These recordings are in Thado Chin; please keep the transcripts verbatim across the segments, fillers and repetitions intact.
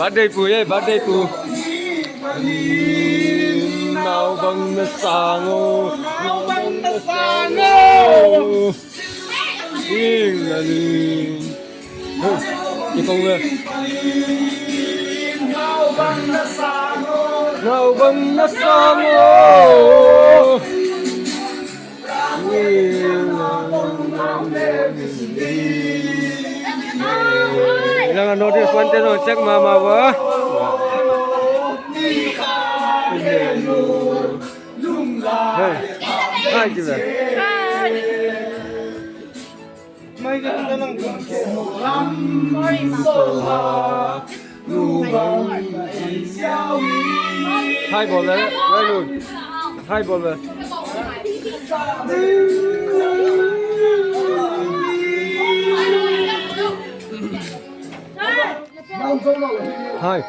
Birthday pu, eh, birthday pu. Nao bang na sang o. Nao bang na sang o. Ing na ling. Hei, i kong le. Nao bang na sang o. Ilang a notice one te no check mama ba. Hey. Hi, Jiva. Hi. Hi bol le, Vailun. Hi bol le. Hi.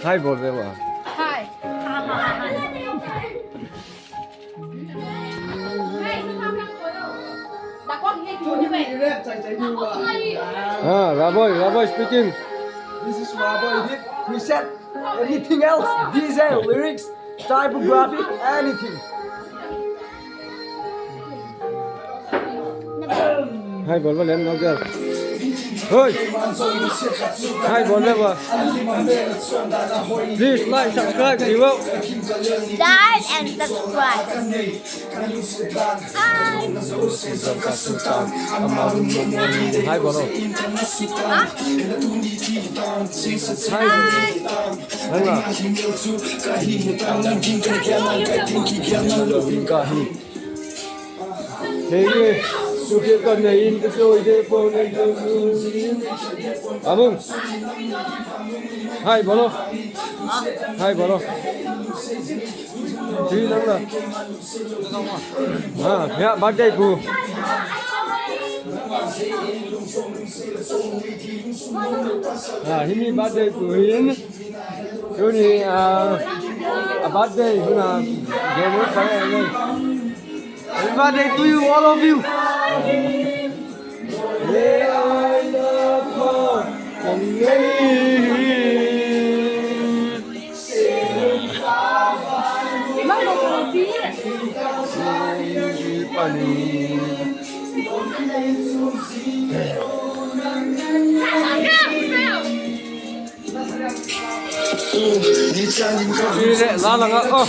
Hi bol le wa. Hi. Ah, Raboy, Raboy speaking. This is Raboy. If you preset anything else, D J, lyrics, typography, anything. Hi bol ba len, no girl. Hoi. Hi bol ba. Please like, subscribe, viewer. Like and subscribe. Hi. Hi bol. Hi. Hi. Hi. Hi. Abung. Hi bol. Hi bol. Hi lang na. Ah, ya birthday pu. Ah, himi birthday pu hin. Tuni, ah, a birthday huna game pa ne. Happy birthday to you, all of you. Ile la la nga, oh.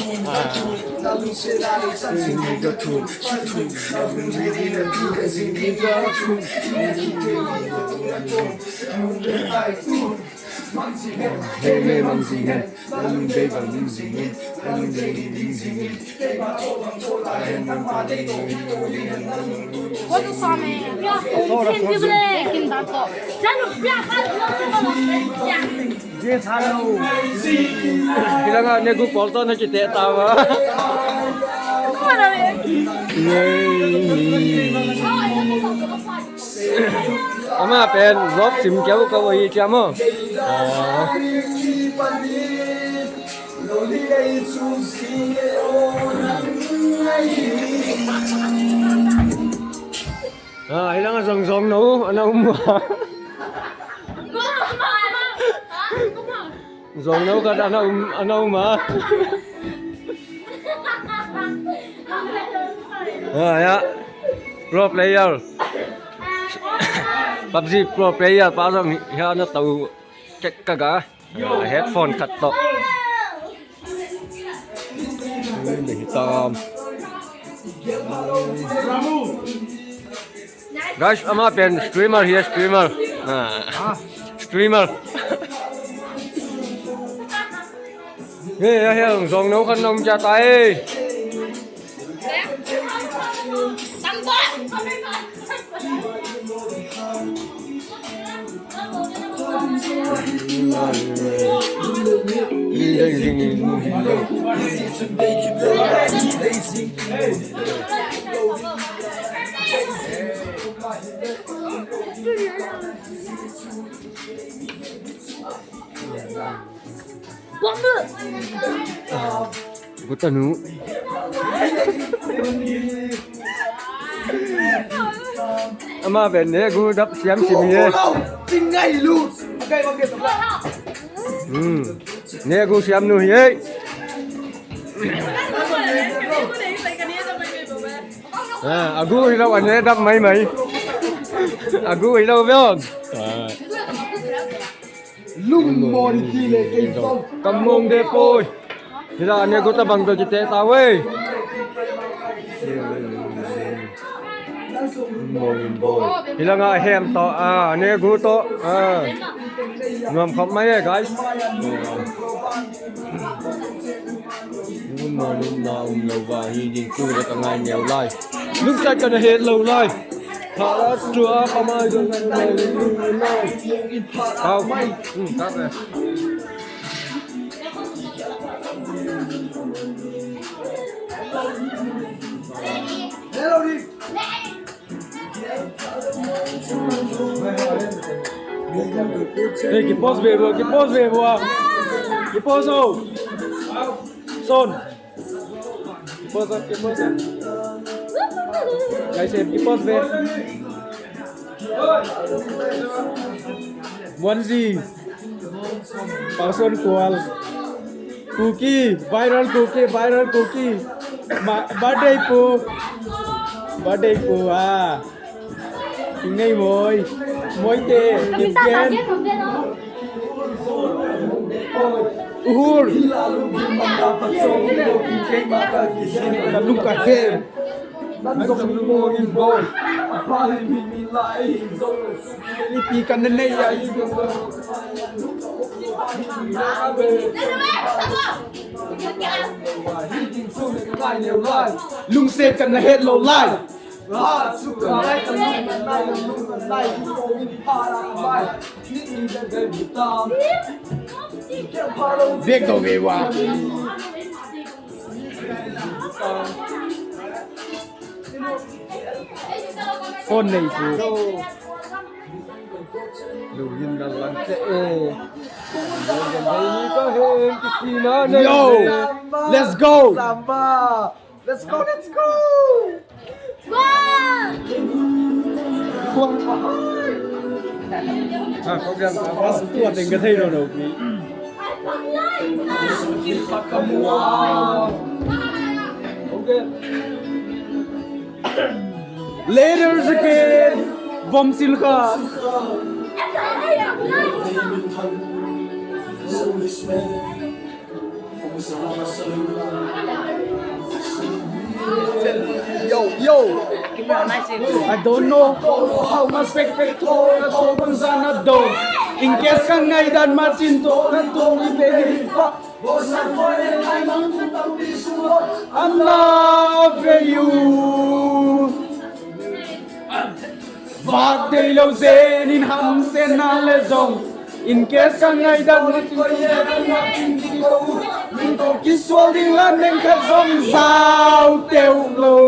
Hey, hey, Mang Zing Hen. What is on it? Ilanga negu polto na kite tawa. Ama pen job sim keu ka wo hi chamo. Ah, ilang jong jong no, ana um. Jong no ka ana um, ana um a. Ah, ya. Pro player. PUBG pro player pa jong ya na tau kek ka ga. Ah, headphone khat toh. Ni hitam. Guys, ama pen streamer hi, streamer. Ah, streamer. Hey, hey, hey, jong no khan nom cha tai. Kutanu. Ama ben ne gu dap siam sim ye. Tingai lu. Kai bang ke. Hmm. Negu siam nu hi ei. Ah, agu hilou, ane dam mai mai. Agu hilou veon. Ah. Lungmon ti le kei bang. Kamong de poi. Hila ane gu tabang to kite ta we. Hila nga hem to, ah, ane gu to, ah. Nuam khop mai e, guys. Lungmon na um lou va hi ding tu le ka ngai neo lai. Lungset kana het lou lai. Phala tua pa mai dong ngai neo lai. Pau. Hmm, tak le. Hey, ki pause ve vo, ki pause ve vo. Ki pause o. Son. Ki pause, ki pause. Guys, ki pause ve. One Z. Person call. Kuki, viral Kuki, viral Kuki. Ma, birthday pu. Birthday pu, ah. Ingai moi. Moi te, kipgen. Uhur. Kalung kahem. Ipi kana nei a. Lungset kana het lou lai. Bek do ve va. Phone nei pu. Lu yin da lang che e. Yo, let's go. Let's go, let's go. Wow. Wow. Ah, program. Mas tua teng ka thei lo lo. Later again. Vom sil kha. Yo, yo. I don't know how much pek pek to, to bang sana do. In case ka ngaidan ma chin to, to ni be ni pa. I love you. Vak thei lou jeh in hamsetna le jong. In case ka ngaidan ma chin to, to ni be ni pa. Min to kisual ding la neng khat jong jao teu lou.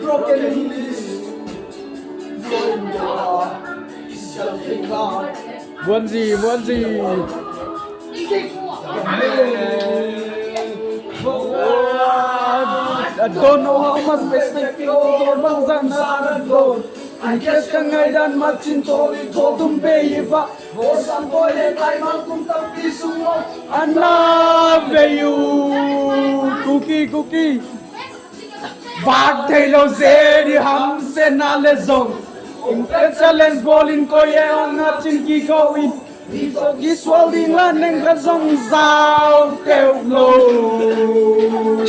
Broken English. One Z, one Z. I don't know how much respect people for Bangsan Saran Road. I guess ka ngaidan ma chin to ni to tum be iva. Bosan boy le kai mang kum tam pi sung lo. I love you. Kuki, Kuki. Vak thei lou jeh in hamsetna le jong. Intel challenge bol in koi e ong a chin ki ko in. Ni to kisual ding la neng khat jong jao teu lou.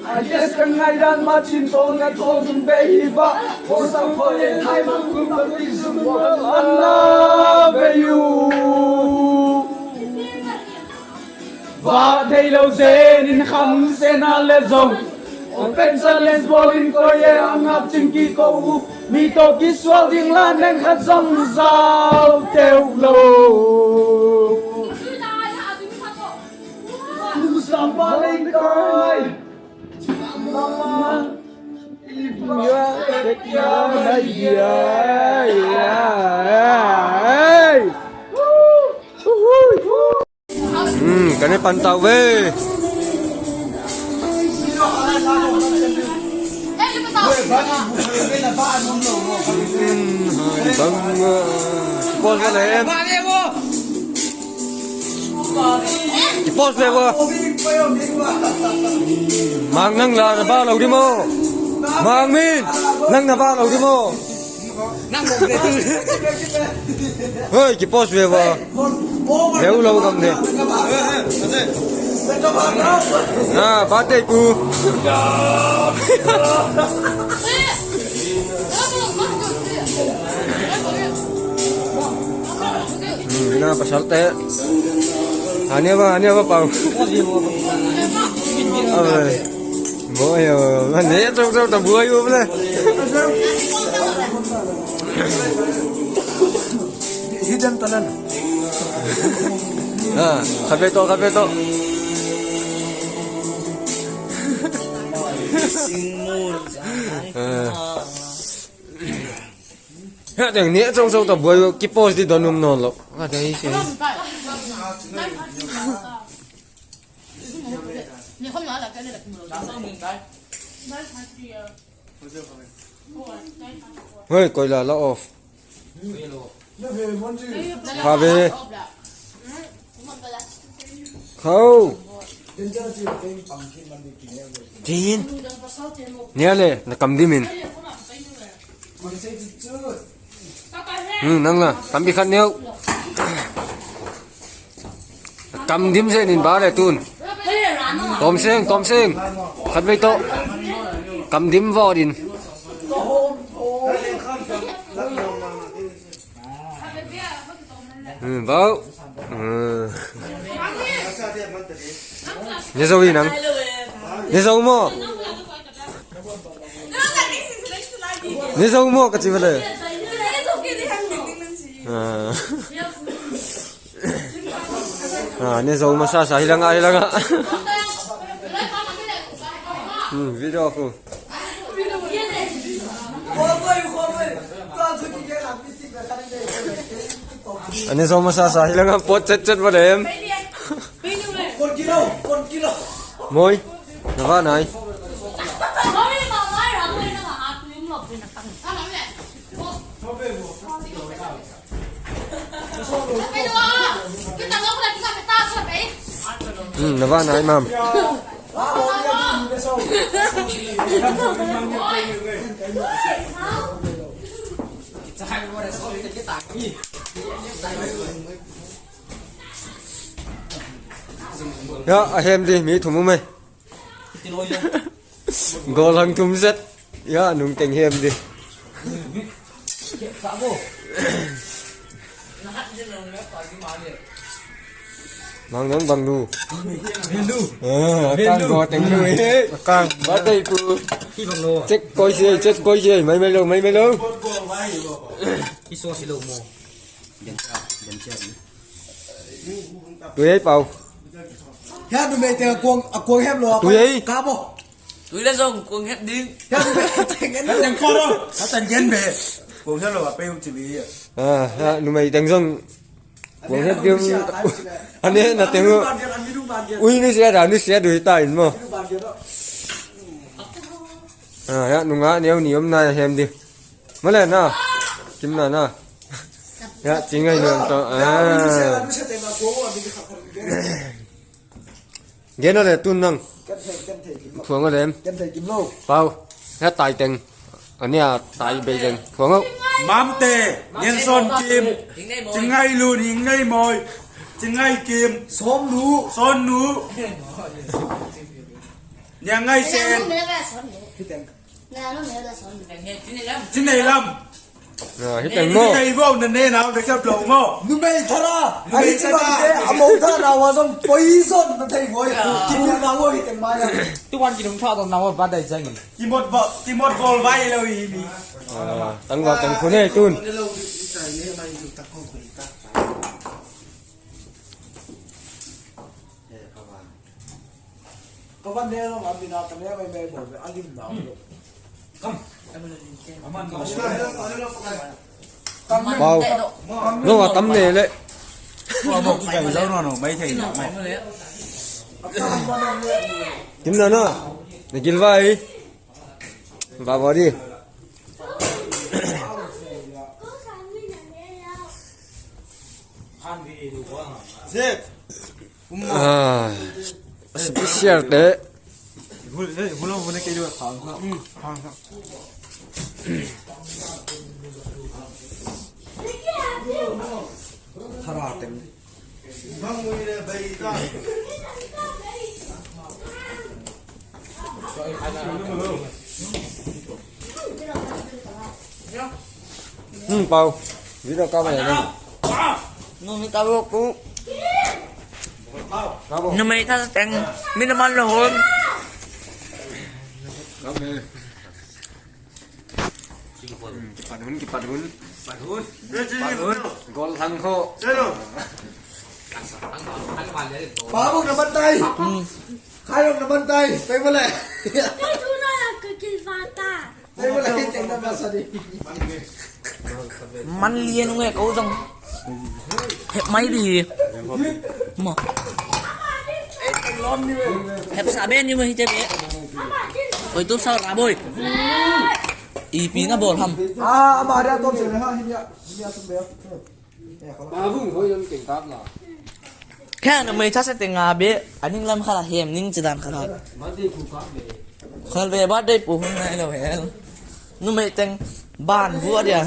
I guess ka ngaidan ma chin to na to dum be hi va. Ko sa ko ye thai ma kum ba ti sum ba. I love you. Va thei lo zen in kham se na le zong. Open challenge bol in ko ye angap ching ki ko u. Mi to ki sual ding la neng khat zong zau teu lo. Kusam pa leng kai. Hmm, kan pan tau ve. Hmm, bang, ah, bol ka le. Ki post le bo. Mang nang la na ba lo di mo. Mang min. Nang na ba lo di mo. Hoi, ki post le bo. Leu lo kam de. Na, ba te pu. Hmm, na pasal te. Ania ba, ania ba pau. Oi, oi, oi. Ane tong tong ta buai bo le. Hidden talent. Ha, kape to, kape to. Ha. Ha, teng ni chong chong ta buai ki post di don um non lo. Ka dei se. Hoi, koila la off. Kha ve. Khau. Tin. Nia le, na kam di min. Hmm, nang la, tam bi khat neo. Kam dim se nin ba le tun. Tom seng, tom seng. Khat vei to. Kam dim vo din. Hmm, bau. Hmm. Ne zo i nang. Ne zo mo. Ne zo mo ka chi vale. Ah. Ah, ne zo masa sa hilanga, hilanga. Hmm, video ko. Ani zo masa sa hilanga pot chet chet vale em. Moi. Na va nai. Hmm, na va nai mam. Ya, ahem di, mi thum um e. Golang thum set. Ya, nung teng hem di. Mang nang bang lu. Bang lu. Ah, bang lu. Kang go teng lu e. Kang. Ba tei pu. Ki bang lu. Check koi si, check koi si. Mai mai lo, mai mai lo. Ki so si lo mo. Tui ei pau. Ya numei te kuang, a kuang hem lo. Tui ei. Ka bo. Tui le zong kuang het ding. Ya numei te ngen lo. Kuang het lo. Ka tan gen be. Kuang het lo a pe u ti bi. Ah, ya numei teng zong. Kuang het ding. Ane na teng u. Ui ni sia da ni sia du ta in mo. Ah, ya nunga neo ni om na hem di. Male na. Kim na na. Ya, chingai nuam to. Ah. Gen le tun nang. Phuang le. Pau. Ya tai teng. Ania tai bei teng. Phuang. Mamte, Nianson Kim, Chingngailun, Ingneimoi, Chingngai Kim, Somnu, Sonnu, Niangngaisen, Chineilam. Ah, hiteng mo. Numei thara. Numei thara. Amou thara wa jong poison na thei mo. Kimu na wo hiteng ma ya. Tuan kinung tha dong na wo ba dai jang. Kimot ba, kimot bol vai lou hi mi. Ah, tangval tangkhun e tun. Kavan ne lo, abina kane mai mai bol, alim na lo. Pau. No, atam ne le. Kim na na. Nagil vai. Ba body. Zip. Ah, special te. Thara teng. Hmm, Pau. Video ka mai na. Numei thara teng. Min man lo hon. Kipat hun, kipat hun. Kipat hun. Kipat hun. Gol thang kho. Pabuk na bantai. Khairok na bantai. Pai bole. Kei tu na la ke kil vata. Pai bole, kei teng na ba sa di. Man lian nge ko jong. Hep mai di. Ma. Hep sa be ni ma hi te be. Oi tu sa ra boi. Ipi na bol ham. Ah, ama dia tom se ha hin ya. Hin ya sum be. Pabung hoi lam keng kap la. Kha numei thara se teng a be, aning lam khala hem ning chidan khala. Birthday pu kap be. Khal be birthday pu hun nai lo hel. Numei teng ban bu adia.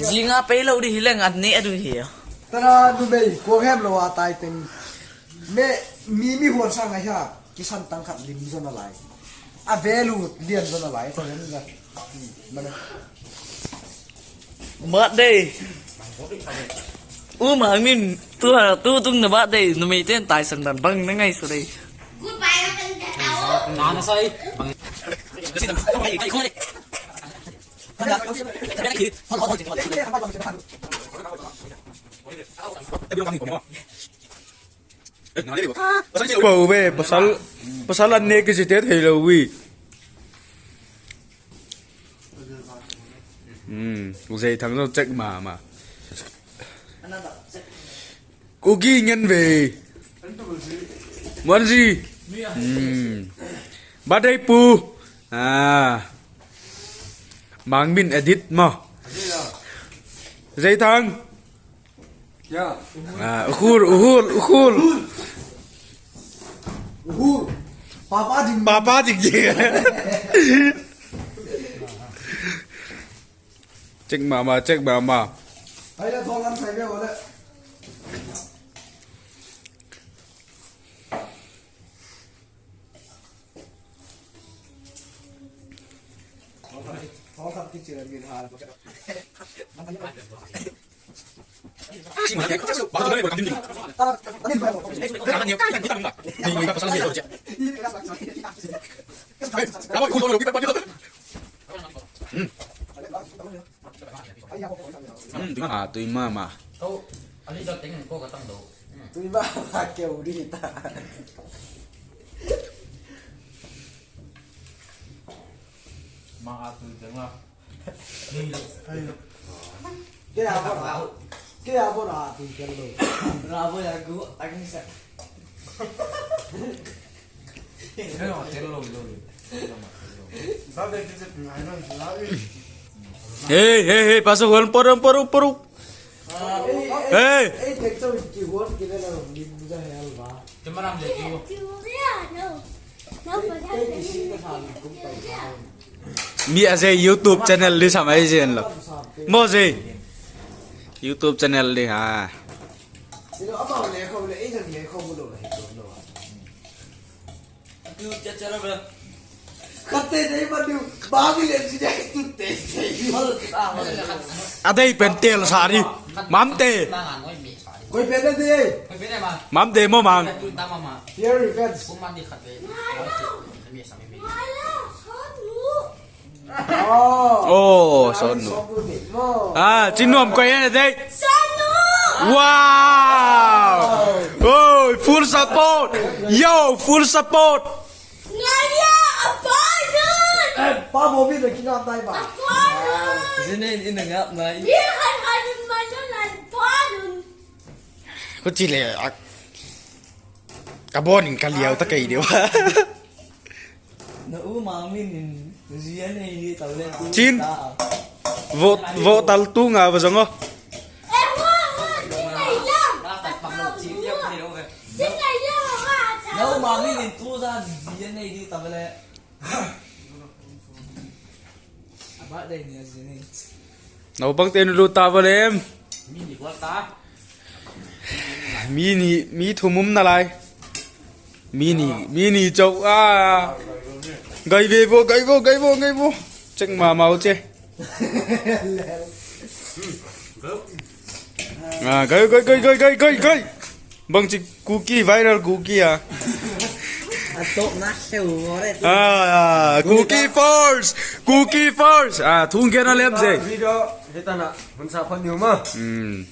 Jinga pei lo di hileng at ne adu hi. Tara numei ko hem lo atai teng. Me mi mi hon sang ai ha. Kisan tang khat lim jona lai. A value lian jona lai, ta len ga. Hmm, mana. Birthday. U Mangmin, tu ha, tu tung na birthday, numei ten taisan dan bang na ngai sa dei. Goodbye, na kan ta tao. Na na sai. Bang. Bou ve, pasal, pasal an ne kisi te thei lou vi. Hmm, u Zei Thang jong check mama. Kuki ngen ve. Muanzi. Hmm. Birthday pu. Ah. Mangmin edit mo. Zei Thang. Ya. Ah, Uhur, Uhur, Uhur. Uhur. Papa ding. Papa ding. Check mama, check mama. Hai la thong kan sai be wala. Hmm, tui mama. Kau, ali jat teng ko ka tang do. Hmm. Tui mama keu di ta. Ma a tui teng a. Kei a bon a. Kei a bon a tui teng lo. Ra bo ya gu, a kin sa. Hey, hey, hey, pasok, wan, parang, parang, parang. Hey. Hey, tek chau ki hon ki le la lim ja hel ba. Te maram le ki. Hey, hey, ki si ka tha kum tai. Mi a zei YouTube channel li sam ai zen lo. Mo zei. YouTube channel li ha. Kate dei ma diu, ba mi le si dei tu te te. A dei pen tel sa ri. Mam te. Koi pen de. Mam te mo mang. Here we go. Oh. Oh, Sonu. Ah, Chinnom koi e dei. Sonu. Wow. Oh, full support. Yo, full support. Ngaya, apa nun? Eh, pa mo bi de kinga tai ba. Apa nun? Sini ini ngap nai. Dia han han mana nan pa nun. Ko chile ak. Ka bon in ka liau ta kai deu. Na u ma min in zia nei di tau le tu. Chin. Ta. Vo, vo tal tu nga va zong o. Na u ma min in tu za zia nei di tau le. Aba dai ni zia nei. Nau bang te nu lu ta va lem. Mi ni, mi thum um na lai. Mi ni, mi ni chau a. Gai ve vo, gai vo, gai vo, gai vo. Chek ma mau che. Ah, gai, gai, gai. Bang chi Kuki, viral Kuki a. Atok na seu ore. Ah, Kuki Force, Kuki Force. Ah, thung gen a lem ze. Video, hetana, hun sa phan niu ma. Hmm.